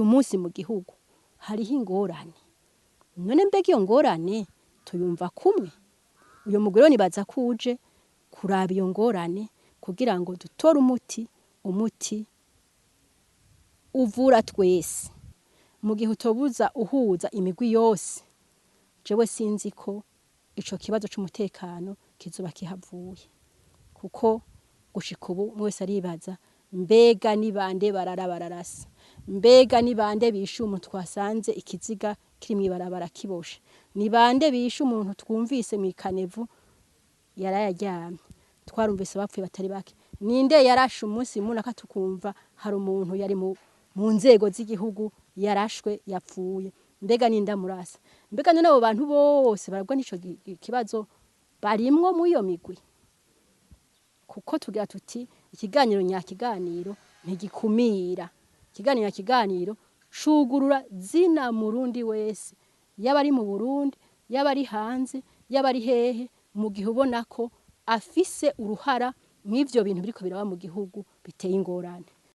Uyu munsi mu gihugu hariho ingorane. None mbega iyo ngorane tuyumva kumwe? Uyo mugwi rero nibaza ko uje kuraba iyo ngorane kugira ngo dutore umuti, umuti uvura twese. Mu gihe utobuza uhuza imigwi yose, jewe sinzi ko ico kibazo c'umutekano kizoba kihavuye, kuko gushika ubu umwe wese aribaza: mbega ni bande barara bararasa? Mbega ni bande bishe umuntu twasanze ikiziga kiri mw'ibarabara kiboshe? Ni bande bishe umuntu twumvise mw'ikanevu yarayaryamye? Twarumvise abapfuye batari bake. Ninde yarashe umunsi munaka tukumva hari umuntu yari mu nzego z'igihugu yarashwe yapfuye? Mbega ninde amurasa? Mbega none abo bantu bose barabwa n'ico kibazo barimwo muri iyo migwi? Kuko tugira tuti ikiganiro nyakiganiro ntigikumira, ikiganiro nyakiganiro cugurura zina murundi wese, yaba ari mu Burundi, yaba ari hanze, yaba ari hehe, mu gihe ubona ko afise uruhara mw'ivyo bintu biriko biraba mu gihugu biteye ingorane.